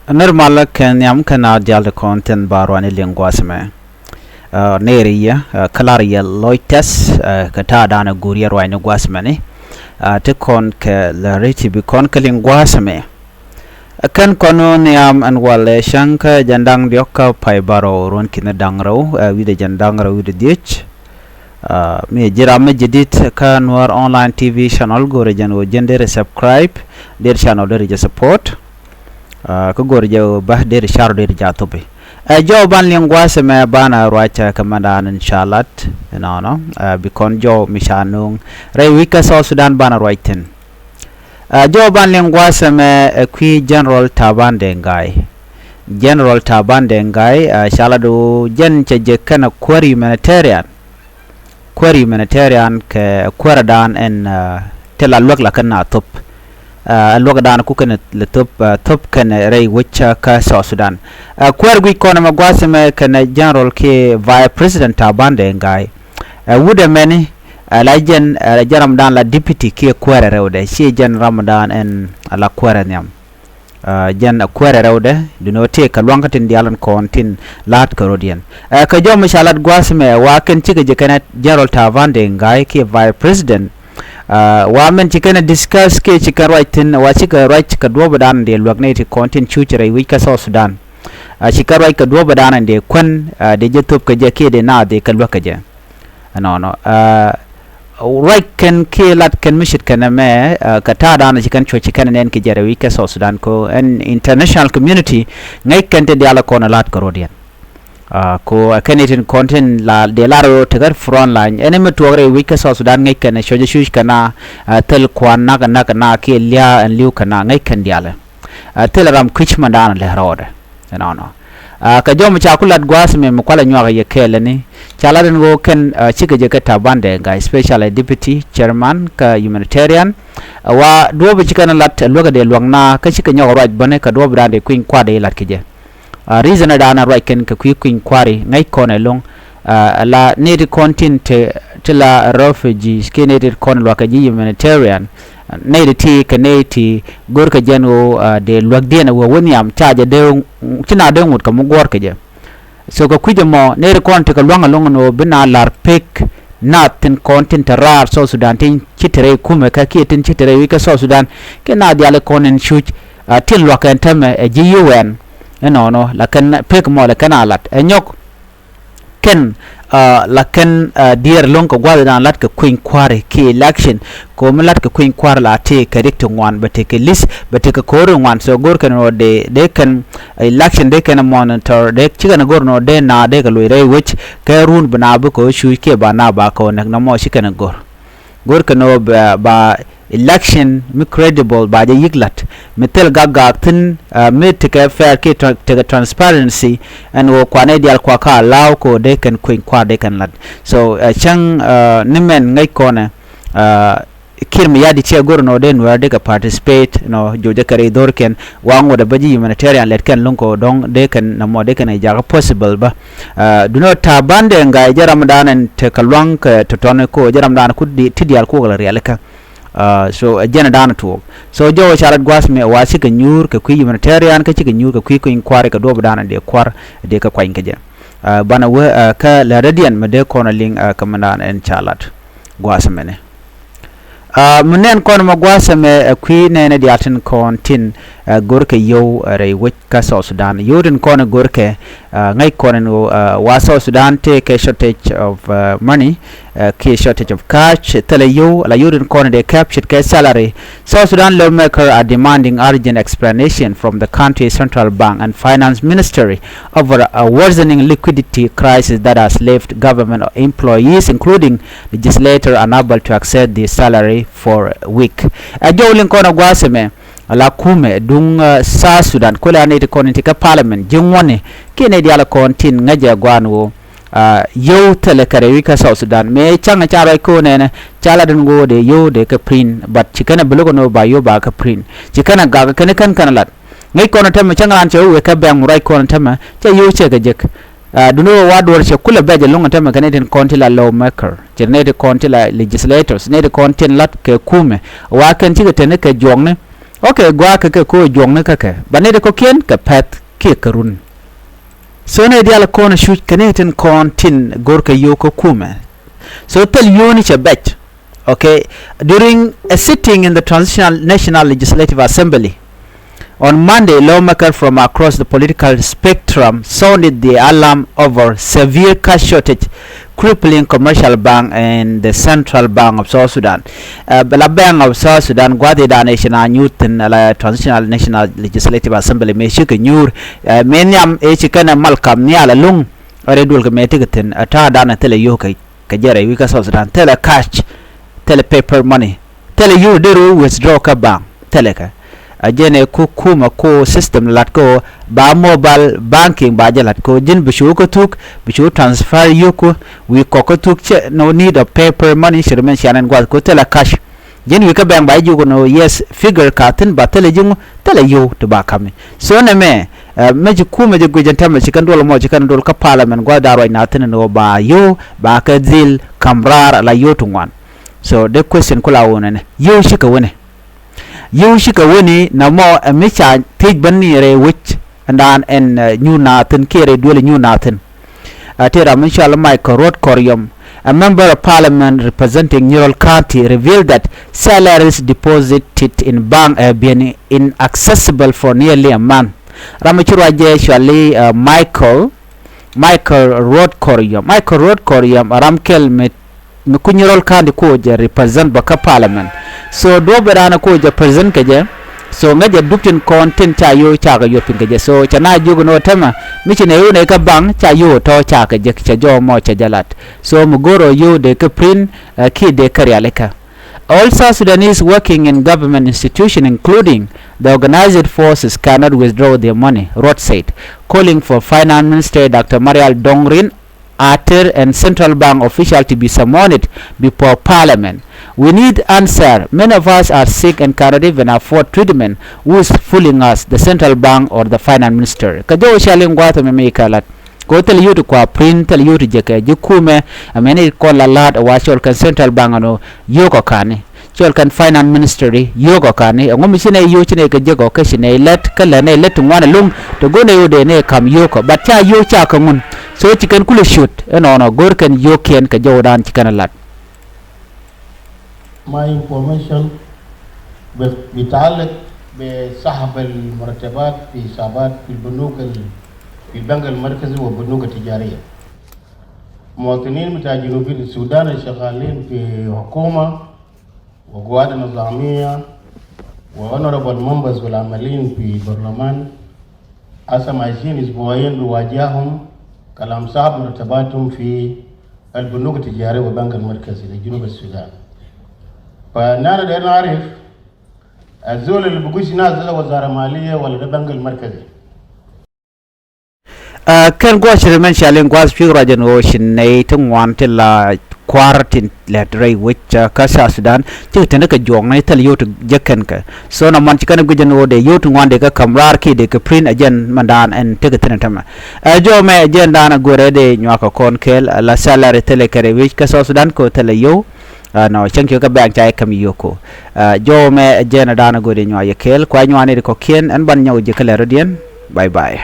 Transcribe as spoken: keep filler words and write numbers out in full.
Nir malä kɛ nhiam kɛ na dial ti kɔn thin ba ruani liŋ gua̱a̱th mɛ. Nir yɛ kä lar yɛ lɔc tɛth kɛ ta̱a̱ danɛ guur yɛ ruacni gua̱a̱th mɛni. Ti kɔn kɛ lɛ riti bi kɔn kɛ liŋ gua̱a̱th mɛ. Kɛn kɔn nhiam ɛn walɛ cäŋ kä jɛn da̱ŋ diɔ̱k kä pay barɔw ruɔ̱n ki̱ni da̱ŋ rɛw wi̱cdɛ jɛn da̱ŋ rɛw wi̱cdɛ dhiec. Mi ji̱ ram mi jadid kä Nuer Online T V channel, go̱rɛ jɛn ɣöö jɛn deri subscribe, deri channel deri jɛ support. Kä go̱rɛ jɛ ɣöö bä deri car deri jɛ athopi. Ɛ jɔw ban liŋ gua̱a̱th ɛmɛ banɛ ruac kɛ mɛndan in ca lat inɔnɔ, bi kɔn jɔw mi ca nööŋ rɛy wi̱c kä South Sudan banɛ ruac thi̱n. Ɛ jɔw ban liŋ gua̱a̱th ɛmɛ ɛ kui̱ General Taban Deng Gai. General Taban Deng Gai, ɛ ca lat ɣöö jɛn cɛ jɛ kɛnɛ kuäär humanitarian. Kuäär humanitarian kɛ kuäärdan ɛn ti la luäk la kɛn a thop. Ɛ luäkdan ku kɛn lɛ thop, thop kɛn rɛy wec kä South Sudan. Ɛ kuäär guic kɔn ɛmɛ gua̱a̱th ɛmɛ kɛnɛ General kiɛ Vice President Taban Deng Gai. Ɛ wut ɛmɛni ɛ la jɛn ɛ jɛn ramdan la deputy kiɛ kuäärɛ rɛwdɛ, ciɛ jɛn ramdan ɛn la kuäärɛ nhiam. Jɛn a kuäärɛ rɛwdɛ, duno tëë kɛ luaŋ kä tin diaal in kɔn tin la̱t kɛ rot yɛn. Ɛ kɛ jɔw mi ca lat gua̱a̱th mɛ wa kɛn cikɛ jɛ kɛnɛ General Taban Deng Gai kiɛ Vice President. Wa mɛn ci kɛn a discuss kiɛ ci kɛn ruac thi̱n, wa cikɛ ruac kɛ duɔ̱ɔ̱pdan dee luäk nɛy ti kɔn tin cuc rɛy wi̱c kä South Sudan. Ci kɛn ruac kɛ duɔ̱ɔ̱pdan dee kuän, dee jɛ thop kɛ jɛ kiɛ dee naath dee kɛ luäk kɛ jɛ. Ɛnɔnɔ ruac kɛn kiɛ lat kɛn mi ce̱tkɛ nɛmɛ kɛ ta̱a̱dan ci kɛn cuɔ̱c ci kɛn nɛn kɛ jɛ rɛy wi̱c kä South Sudan ko ɛn international community ŋäc kɛn ti diaal kɔn lat kɛ rot yɛn. Ko ɛ kɛn itin kɔn tin la dee lar rot tekɛ front line ɛn mi tuɔɔk rɛy wi̱c kä South Sudan ŋäc kɛn cuɔ̱c cuc kɛn a thil kuan nak nak na kiɛ lia̱a̱ ɛn li̱w kɛn a ŋäc kɛn diaal. Thil ram kui̱c mɛndan lɛ rɔɔdɛ. Ɛnɔnɔ kɛ jɔw mi ca ku lat gua̱a̱th mɛ mi kualɛ nyuak yɛ kɛɛlɛ ni ca lat in ɣöö kɛn cikɛ jɛ kɛ Taban Deng Gai, especially deputy chairman kä humanitarian. Wa duɔ̱ɔ̱p ci kɛn lat luäk dee luäk na kä cikɛ nyɔk ruac bäni kɛ duɔ̱ɔ̱pdan dee kui̱ny kua̱r dee lat kɛ jɛ. Reason dan ruac kɛn kɛ kui̱ kui̱ny kua̱ri ŋäc kɔn ɛlɔ̱ŋ. La nɛy ti kɔn tin te ti la refugees kiɛ nɛy ti kɔn luakä ji̱ humanitarian. Nɛy ti ti kɛ nɛy ti görkɛ jɛn ɣöö dee luäkdiɛn ɛ wee wä nhiam ca jɛ dee ci na dee ŋut kɛ mi guɔ̱ɔ̱r kɛ jɛ. So kɛ kui̱c ɛmɔ nɛy ti kɔn tekɛ lua̱ŋ ɛlɔ̱ŋ ɛn ɣöö bi na la̱r pek nath tin kɔn tin te raar South Sudan tin ci te rɛy kumɛ kä kiɛ tin ci te rɛy wi̱c kä South Sudan kiɛ na diaal kɔn in cuc. Tin lua̱k ɛn tämɛ ɛ ji̱ U N. Ɛnɔnɔ la kɛn pek mɔ la kɛn a lat ɛ nyɔk. Kɛn la kɛn diɛɛr lo̱ŋ kɛ gua̱th dan lat kɛ kui̱ny kua̱ri kiɛ election. Ko̱mi lat kɛ kui̱ny kua̱ri la tëë kɛ rik ti ŋuan bɛ tekɛ list bɛ tekɛ ko̱ri ŋuan. So go̱r kɛn ɣöö dee dee kɛn election dee kɛn monitor dee ci kɛn go̱r nɔ dee na dee kɛ loc rɛy wec kɛ run bi na bi kɛ ɣöö cuc kiɛ ba na ba kɛ ɣöö näk nɔmɔ ci kɛn go̱r. Go̱r kɛn ɣöö ba election mi credible ba jɛ yi̱k la̱t mi thil gak gak thi̱n, mi tekɛ fair kiɛ tekɛ transparency. Ɛn ɣöö kuanɛ diaal kuakä allow kɛ ɣöö dee kɛn kui̱ny kua̱r dee kɛn la̱t. So cäŋ ni mɛn ŋäc kɔnɛ Kiir Mayardit ciɛ go̱r nɔ dee Nuäär dee kɛ participate nɔ jocä kɛ rɛy dho̱rkiɛn. Wa ŋot ɛ bä ji̱ humanitarian lɛt kɛn lo̱ŋ kɛ ɣöö dɔ̱ŋ dee kɛn nɔmɔ dee kɛn ɛ jakä possible bä. Duno Taban Deng Gai jɛ ramdan ɛn tekɛ lua̱ŋ kɛ tɔ̱tɔ̱ni ko jɛ ramdan ku ti diaal kuɔk la rialikä. So ɛ jɛn ɛ da̱a̱n tuɔɔk. So jɔwä ca lat gua̱a̱th mɛ wa cikɛ nyuur kɛ kui̱ humanitarian kä cikɛ nyuur kɛ kui̱ kui̱ny kua̱r kɛ duɔ̱ɔ̱p da̱a̱n dee kua̱r dee kɛ kuany kɛ jɛ. Banɛ wee kä lɛ rɛdiɛn mɛ dee kɔn ɛ liŋ kɛ mɛ da̱a̱n ɛn ca lat gua̱a̱th mɛnɛ. Mi nɛn kɔn mɛ gua̱a̱th mɛ ɛ kui̱ nɛnɛ diaal tin kɔn tin ɛ go̱rkɛ yio̱w rɛy wec kä South Sudan. Yio̱w tin kɔn ɛ go̱rkɛ ŋäc kɔn ɛn ɣöö wa South Sudan tëë kɛ shortage of money kiɛ shortage of cash. Thilɛ yio̱w la yio̱w tin kɔn ɛ dee captured kɛ salary. South Sudan lawmaker are demanding urgent explanation from the country's central bank and finance ministry over a worsening liquidity crisis that has left government employees, including legislator, unable to access the salary for a week. Ɛ jɔw liŋ kɔn ɛ gua̱a̱th ɛmɛ ala kumɛ duŋ South Sudan kulɛ anɛ ti kɔn in ti kä parliament ji̱ ŋuɔ̱ni kiɛ nɛ diaal kɔn tin ŋäcɛ gua̱a̱n ɣöö yio̱w thilɛ kɛ rɛy wi̱c kä South Sudan. Mëë ca̱ŋ ca ruac ko̱o̱n ɛnɛ ca lat in ɣöö dee yio̱w dee kɛ print, but ci kɛn ɛ bi lo̱k ɛn ɣöö ba yio̱w ba kɛ print. Ci kɛn ɛ gak kɛn kɛn kɛn lat. Ŋäc kɔn ɛ tämɛ cäŋ raan cɛ wee kɛ bɛŋ ruac kɔn ɛ tämɛ cɛ yio̱w cɛ kɛ jek. Duno wa duɔr cɛ kulɛ bɛc ɛ lo̱ŋ ɛ tämɛ kɛ nɛy tin kɔn ti la lawmaker, cɛ nɛy ti kɔn ti la legislators, nɛy ti kɔn tin lat kɛ kumɛ. Wa kɛn cikɛ teni kɛ juɔkni Ok, gua̱a̱ kɛ kɛ ko̱ juɔ̱kni kä kɛ. Ba nɛy ti kɔ̱kiɛn kɛ pɛ̈th kiɛ kɛ run. So nɛy diaal kɔn cuc kɛ nɛy tin kɔn tin go̱rkɛ yio̱w kä kumɛ. So thil yio̱wni cɛ bɛc. Ok, during a sitting in the Transitional National Legislative Assembly on Monday, lawmakers from across the political spectrum sounded the alarm over severe cash shortage crippling commercial bank and the Central Bank of South Sudan. Ɛ, bɛ la Bank of South Sudan gua̱thidan ɛ ci na nyuur thi̱n ala Transitional National Legislative Assembly mëë cikɛ nyuur. Ɛ, mëë nhiam ëë ci kɛnɛ mal kam nhial ɛlɔ̱ŋ. Ɛ rɛy duël kɛ mëë tekɛ thi̱n, ɛ, ta̱a̱dan ɛ thilɛ yio̱w kɛ, kɛ jɛ rɛy wi̱i̱ kä South Sudan, thilɛ cash, thilɛ paper money, thilɛ yio̱w dee rɔ withdraw kä bank, thilɛ kɛ. Ɛ jɛn ɛ ku kumɛ ku system lat kɛ ɣöö ba mobile banking ba jɛ lat kɛ ɣöö ji̱n bi cu kä thuk, bi cu transfer yio̱wku, wi̱i̱ kɔk kä thuk, cɛ no need of paper money, ci ri mɛn cian ɛn gua̱th kɛ ɣöö thilɛ cash. Ji̱n wi̱i̱ kä bank ba ji̱ jiök ɛn ɣöö yes, figure ka thi̱n, ba thilɛ ji̱ ŋu, thilɛ yio̱w ti ba ka̱mi. So nɛmɛ, ɛ, mi ci kumɛ jɛ guic ɛn täämɛ ci kɛn duɔl mɔ ci kɛn duɔl kä parliament gua̱thdan ruacna thi̱n ɛn ɣöö ba yio̱w, ba kɛ dhil ka̱m raar ala yio̱w ti ŋuan. So dee question ku la wunɛ ni yio̱w cikɛ wuni. Yio̱w cikɛ wuni nɛmɔ ɛ mi ca thiec ben ni rɛy wec ɛndan ɛn, ɛ, nyuur naath thi̱n kiɛ rɛy duël nyuur naath thi̱n. Ɛ, tëë ram mi cɔal Michael Rot Koriom, a member of parliament representing Nyirol County, revealed that salaries deposited in bank have been inaccessible for nearly a month. Ram mi ci ruac jɛ cɔali, ɛ, Michael, Michael Rot Koriom. Michael Rot Koriom ɛ ram kɛl mi, mi ku Nyirol County ku jɛ represent bä kä parliament. So duɔ̱p ɛ raan ku jɛ present kɛ jɛ. So ŋäcɛ dup tin kɔn tin ca yio̱w cakɛ yio̱w piny kɛ jɛ. So cɛ na jiök ni ɣöö täämɛ mi ci nɛ yio̱w nɛ kä bank ca yio̱w tɔ̱ cakɛ jɛ, cɛ jɔw mɔ cɛ jɛ lat. So mi go̱r ɣöö yio̱w dee kä print, ɛ, kiɛ dee kä rialikä. All South Sudanese working in government institution, including the organized forces, cannot withdraw their money, Rot said, calling for Finance Minister Doctor Marial Dongrin Ater and Central Bank official to be summoned before parliament. We need answer. Many of us are sick and cannot even afford treatment. Who is fooling us, the Central Bank or the Finance Minister? Kä jɔw cɛ liŋ gua̱a̱th ɛmɛ mi kɛ lat. Kɛ ɣöö thil yio̱w ti kua print, thil yio̱w ti jɛ kɛ ji̱ kumɛ, ɛ mɛni kɔn la la̱t ɛ wa cɔl kɛn Central Bank ɛn ɣöö yio̱w kɔ ka̱ni. Cɔl kɛn Finance Ministry yio̱w kɔ ka̱ni. Ɛŋu mi ci nɛ yio̱w ci nɛ kɛ jek ɔ kä ci nɛ lät, kä lɛ nɛ lät ti ŋuan ɛlɔ̱ŋ, ti go̱n ɛ ɣöö dee nɛ ka̱m yio̱w kɔ. But ca yio̱w ca kɛ ŋun. So ci kɛn kulɛ ciöt ɛnɔnɔ go̱r kɛn yio̱w kiɛn kɛ jɔwdan ci kɛn ɛ lat. My information بيتعلق بسحب المرتبات في حسابات في البنوك ال-، في البنك المركزي والبنوك التجارية. مواطنين بتاع جنوب السودان الشغالين في حكومة وقوات نظامية و honorable members والعاملين في برلمان هسه ماشيين أسبوعين بيواجههم كلام صعب مرتباتهم في البنوك التجارية والبنك المركزي لجنوب السودان. فنحن دايرين نعرف الزول اللي بيغش ناس ده وزارة مالية ولا ده بنك المركزي؟ Ɛ, kɛn gua̱a̱th ci ri mɛn ca liŋ gua̱a̱th cui̱k ruac ɛn ɣöö ci nɛy ti ŋuan ti la kua̱r tin lɛt rɛy wec, ɛ, kä South Sudan cikɛ teni kɛ juɔk nɛy thil yio̱w ti jek kɛn kɛ. So nɔmɔ ci kɛn guic ɛn ɣöö dee yio̱w ti ŋuan dee kɛ ka̱m raar kiɛ dee kɛ print ɛ jɛn mɛndan ɛn tekɛ thi̱n ɛ tämɛ. Ɛ, jɔw mɛ ɛ jɛn dan ɛ go̱rɛ dee nyuak kɛ kɔn kɛɛl, ɛ, la salary thilɛ kɛ rɛy wec kä South Sudan kɛ ɣöö thilɛ yio̱w. Ɛ, nɔ cäŋ kiɛ kɛ bɛ̈ɛ̈ŋ ca jɛ ka̱m yio̱w kɔ. Ɛ, jɔw mɛ ɛ jɛn ɛ dan ɛ go̱rɛ dee nyuak yɛ kɛɛl kua nyuak ni ri kɔ̱kiɛn ɛn ban nyɔk ji̱ kä lɛ rɔ̱diɛn. Bye bye.